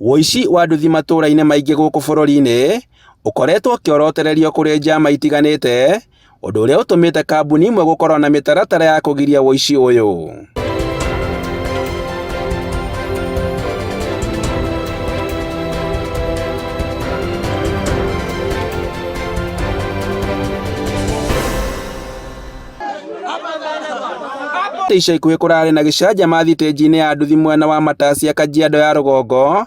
Wũici wa nduthi matũra-inĩ maingĩ gũkũ bũrũri-inĩ ũkoretwo ũkĩorotererio kũrĩ njama itiganĩte, ũndũ ũrĩa ũtũmĩte kambuni imwe gũkorwo na mĩtaratara ya kũgiria wũici ũyũ. Ica ikuhĩ kũrarĩ na gĩcanjama thitĩnji-inĩ ya nduthi mwena wa Matasia Kajiado ya rũgongo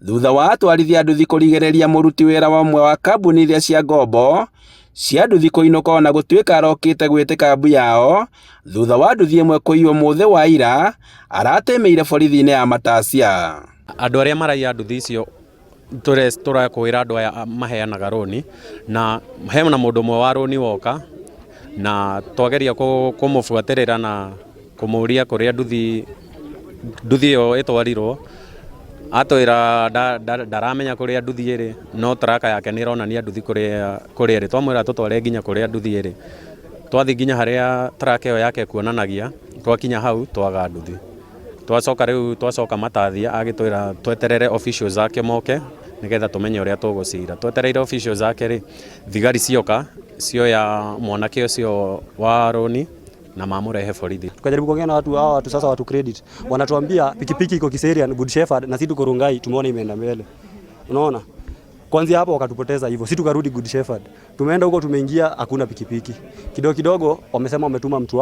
thutha wa atwarithia nduthi kũrigĩrĩria mũruti wĩra wa ũmwe wa kambuni iria cia ngombo cia nduthi kũinũka ona gũtuĩka arokĩte gwĩtĩka mbu yao thutha wa nduthi ĩmwe kũiywo mũthĩ wa ira aratĩmĩire borithi-inĩ ya Matasia. Andũ arĩa maraiya nduthi icio tũrakwĩra andũ aya maheanaga rũni na hena mũndũ ũmwe wa rũni woka na twageria kũmũbuatĩrĩra na kũmũria kũrĩa nduthi nduthi ĩyo ĩtwarirwo atwĩra ndaramenya kũrĩa nduthi ĩrĩ no tracker yake nĩ ĩronania nduthi kũrĩa kũrĩa ĩrĩ. Twamwĩra tũtware nginya kũrĩa nduthi ĩrĩ, twathiĩ nginya harĩa tracker ĩyo yake ĩkuonanagia, twakinya hau twaga nduthi. Twacoka rĩu twacoka Matathia agĩtwĩra tweterere officials ake moke nĩgetha tũmenye ũrĩa tũgũcira. Twetereire officials ake rĩ, thigari cioka cioya mwanake ũcio wa rũni na mamũrehe borithi. Tukajaribu kuongea na watu hao, watu sasa watu credit wanatuambia pikipiki iko Kiserian Good Shepherd na sisi tuko Rongai, tumeona imeenda mbele, unaona. Kwanzia hapo wakatupoteza hivyo, sisi tukarudi Good Shepherd, tumeenda huko, tumeingia hakuna pikipiki. Kidogo kidogo wamesema wametuma mtu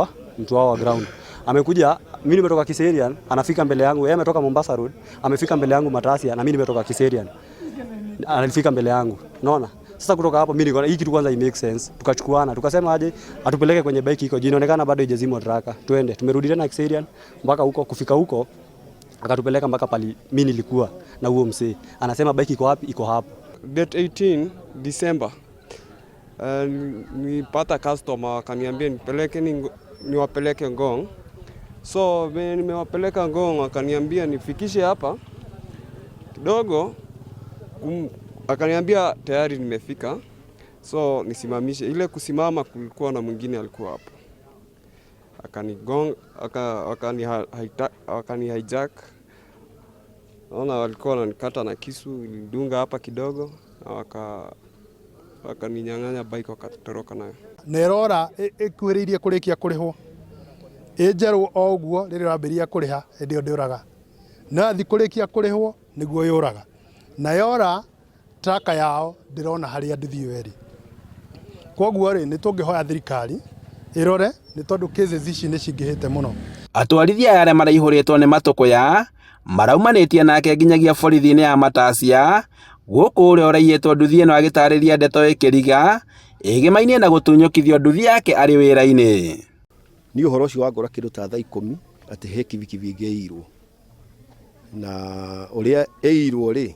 wao wa ground amekuja. Mimi nimetoka Kiserian, anafika mbele yangu, yeye ametoka Mombasa Road, amefika mbele yangu Matasia, na mimi nimetoka Kiserian, alifika mbele yangu, unaona. Sasa kutoka hapo mimi nikaona hii kitu kwanza i make sense. Tukachukuana, tukasema aje atupeleke kwenye bike iko, inaonekana bado haijazimwa tracker. Twende. Tumerudi tena Kiserian mpaka huko, kufika huko akatupeleka mpaka pali mimi nilikuwa na huo msee. Anasema bike iko wapi? Iko hapo. Date 18 December. Nipata customer akaniambia nipeleke niwapeleke Ngong. So venye nimewapeleka Ngong akaniambia nifikishe hapa kidogo akaniambia tayari nimefika, so nisimamishe. Ile kusimama kulikuwa na mwingine alikuwa hapo, akani hijack. Naona walikuwa wananikata na kisu, ilidunga hapa kidogo na wakaninyang'anya bike wakatoroka nayo. Na ĩrora ĩkuhĩrĩirie kũrĩkia kũrĩhwo ĩ njerũ o ũguo rĩrĩa ũrambĩrĩria kũrĩha hĩndĩ ĩyo ndĩũraga, no yathi kũrĩkia kũrĩhwo nĩguo yũraga, na yora tracker yao ndĩrona harĩa nduthi ĩyo ĩrĩ. Koguo rĩ, nĩ tũngĩhoya thirikari ĩrore nĩ tondũ cases ici nĩ cingĩhĩte mũno. Atwarithia aya arĩa maraihũrĩtwo nĩ matũkũya maraumanĩtie nake nginyagia borithi-inĩ ya Matasia gũkũ ũrĩa ũraiyĩtwo nduthi ĩno agĩtarĩria ndeto ĩkĩriga ĩgĩmainie na gũtunyũkithio nduthi yake arĩ wĩra-inĩ. Niĩ ũhoro ũcio wangora kĩndũ ta thaa 10 atĩ he kibikibi ĩngĩ ĩirwo, na ũrĩa ĩirwo rĩ,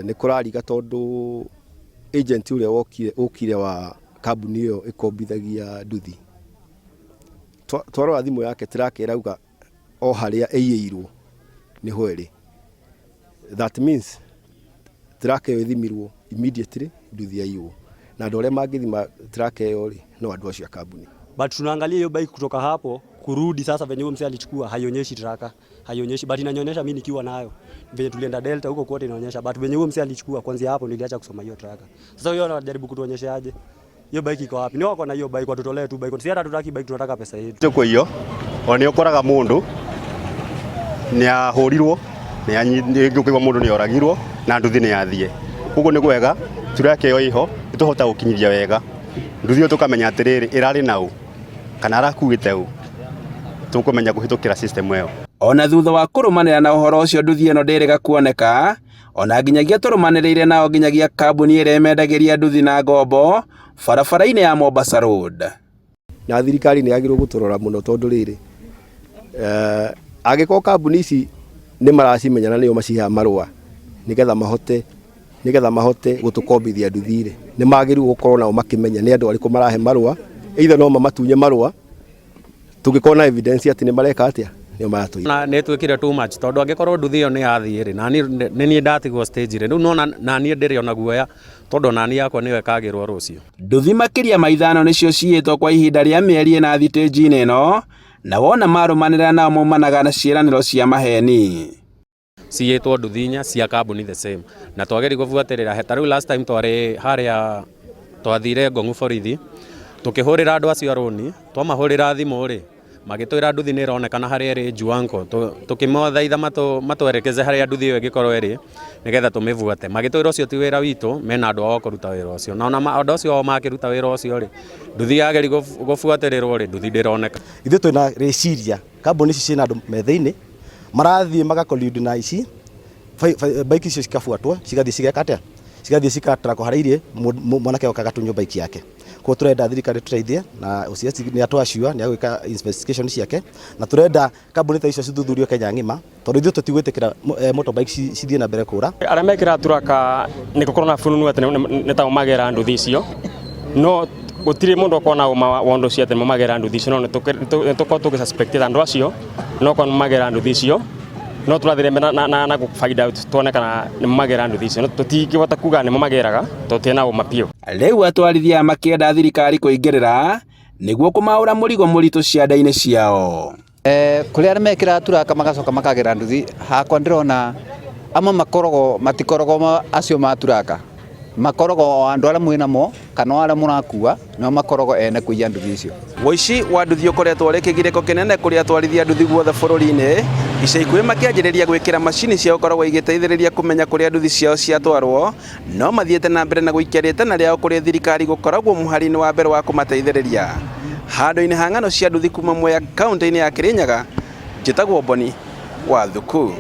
nĩ kũrariga tondũ agent ũrĩa ũkire wa kambuni ĩyo ĩkombithagia nduthi, twarora thimũ yake tracker ĩrauga o harĩa ĩiyĩirwo nĩho ĩrĩ. That means tracker ĩyo ĩthimirwo immediately nduthi yaiywo, na andũ arĩa mangĩthima tracker ĩyo rĩ no andũ acio a kambuni. But tunaangalia hiyo bike kutoka hapo kurudi sasa venye huyo msee alichukua haionyeshi tracker, haionyeshi, but inanionyesha mimi nikiwa nayo venye tulienda Delta huko kote inaonyesha, but venye huyo msee alichukua kuanzia hapo niliacha kusoma hiyo tracker. Sasa huyo anajaribu kutuonyesha aje hiyo bike iko wapi? Ni wako na hiyo bike, watutolee tu bike. Si hata tutaki bike, tunataka pesa yetu. Kwa hiyo ona nĩ ũkoraga mũndũ nĩ ahũrirwo, nĩ ũkaigua mũndũ nĩ oragirwo na nduthi nĩ yathiĩ. Koguo nĩ gwega tracker ĩyo ĩho ĩtũhota gũkinyithia wega nduthi ĩyo, tũkamenya atĩrĩrĩ ĩrarĩ na ũ kana arakuĩte ũ, tũkũmenya kũhĩtũkĩra system ĩyo. Ona thutha wa kũrũmanĩra na ũhoro ũcio nduthi ĩno ndĩrĩga kuoneka, ona nginyagia tũrũmanĩrĩire nao nginyagia kambuni ĩrĩa ĩmendagĩria nduthi na ngombo barabara-inĩ ya Mombasa Road. Na thirikari nĩ yagĩrĩirwo gũtũrora mũno tondũ rĩrĩ, angĩkorwo kambuni ici nĩ maracimenya na nĩo maciheaga marũa nĩgetha mahote gũtũkombithia nduthi rĩ, nĩ magĩrĩirwo gũkorwo nao makĩmenya nĩ andũ arĩkũ marahe marũa, either no mamatunye marũa tũngĩkorwo na evidence atĩ nĩ mareka atĩa, nĩo maratũiya. Na nĩ twĩkire too much tondũ angĩkorwo nduthi ĩyo nĩ yathiĩ rĩ, nani nĩ niĩ ndatigwo stage rĩ, rĩu nona naniĩ ndĩrĩ ona guoya tondũ nani yakwa nĩyo ĩkagĩrwo rũciũ. Nduthi makĩria ma 5 nĩcio ciyĩtwo kwa ihinda rĩa mĩeri 4 thitĩnji-inĩ ĩno, na wona marũmanĩrĩra nao maumanaga na ciĩranĩro cia maheni. Ciyĩtwo nduthi inya cia kambuni the same, na twageria gũbuatĩrĩra. Ta rĩu last time twarĩ harĩa, twathire Ngong'u borithi, tukĩhũrĩra andũ acio a rũni. Twamahũrĩra thimũ rĩ, magĩtwĩra nduthi nĩ ĩronekana harĩa ĩrĩ Juanko. Tũkĩmathaitha matwerekeze harĩa nduthi ĩyo ĩngĩkorwo ĩrĩ nĩgetha tũmĩbuate. Magĩtwĩra ũcio ti wĩra witũ, mena andũ ao a kũruta wĩra ũcio. Na ona andũ acio ao makĩruta wĩra ũcio rĩ, nduthi yageri gũbuatĩrĩrwo rĩ, nduthi ndĩroneka. Ithuĩ twĩna rĩciria kambuni ici ciĩna andũ me thĩinĩ marathiĩ magacollude na ici bike icio, cikabuatwo, cigathiĩ cigeka atĩa, cigathiĩ cigatrakwo harĩa irĩ, mwanake oka agatunywo bike yake. Koguo turenda thirikari tũteithie na OCS nĩ atwacua nĩ agwĩka investigation ciake, na turenda kambuni ta icio cithuthurio Kenya ng'ima, tondũ ithuĩ tũtigwĩtĩkĩra motorbike cithiĩ na mbere kũra. Arĩa mekĩraga turaka nĩ gũkorwo na fununu atĩ nĩ tao magera nduthi icio, no gũtirĩ mũndũ ũkorwo na ũma wa ũndũ ũcio atĩ nĩmo magera nduthi icio. No nĩ tũkorwo tũgĩ suspect andũ acio no korwo nĩ magera nduthi icio, no tũrathire na gũ find out tuone kana nĩmo magera nduthi icio. No tũtingĩhota kuga nĩmo mageraga tondũ tũtirĩ na ũma biũ. Rĩu atwarithia aya makĩenda thirikari kũingĩrĩra nĩguo kũmaũra mũrigo mũritũ cianda-inĩ ciao. Kũrĩ arĩa mekĩraga turaka magacoka makagĩra nduthi, hakwa ndĩrona amwe makoragwo matikoragwo acio ma turaka, makoragwo o andũ arĩa mwĩnamo kana o arĩa mũrakua nĩo makoragwo ene kũiya nduthi icio. Wũici wa nduthi ũkoretwo ũrĩ kĩgirĩko kĩnene kũrĩ atwarithia nduthi guothe bũrũri-inĩ. Ica ikuhĩ makĩanjĩrĩria gwĩkĩra macini cia gũkoragwo igĩteithĩrĩria kũmenya kũrĩa nduthi ciao ciatwarwo, no mathiĩte na mbere na gũikia rĩtana rĩao kũrĩ thirikari gũkoragwo mũhari-inĩ wa mbere wa kũmateithĩrĩria. Handũ-inĩ ha ng'ano cia nduthi kuma Mwea, kaunti-inĩ ya Kirinyaga, njĩtagwo Boni wa Thuku.